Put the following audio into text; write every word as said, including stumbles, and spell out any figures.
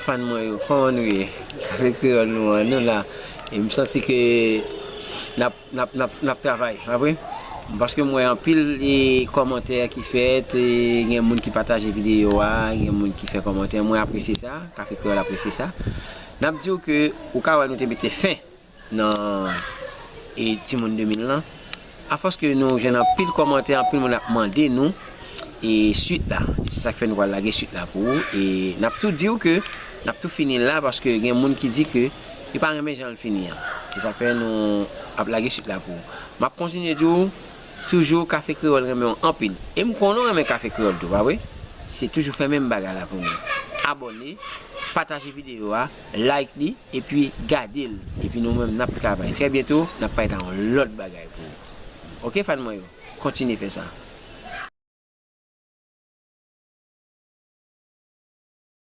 Fan mwen yo, kòman nou ye? Kafe kreyòl nou an, nou la. E m santi ke n ap, n ap, n ap, n ap travay, pa vre? Paske m wè anpil e kòmantè ki fèt, e gen moun ki pataje videyo a, gen moun ki fè kòmantè. Mwen apresye sa, Kafe Kreyòl apresye sa. N ap di w ke ou ka wè nou te mete fen nan e timoun de mil lan. Afòs ke nou jwenn anpil kòmantè, anpil moun ap mande nou e swit la. Se sa k fè nou pral lage swit la pou ou. E n ap tou di w ke n ap tou fini l la paske gen moun ki di ke yo pa renmen jan l fini an. Se sa k fè nou ap lage swit la pou ou. M ap kontinye di w toujou Kafe Kreyòl renmen w anpil. E m konnen w renmen Kafe Kreyòl tou, pa vre? Se toujou fè menm bagay la pou nou. Abòne, pataje videyo a, like li, epi gade l. Epi nou menm n ap travay. Trè byento, n ap parèt ak yon lòt bagay pou ou. Oke, fan mwen yo? Kontinye fè sa.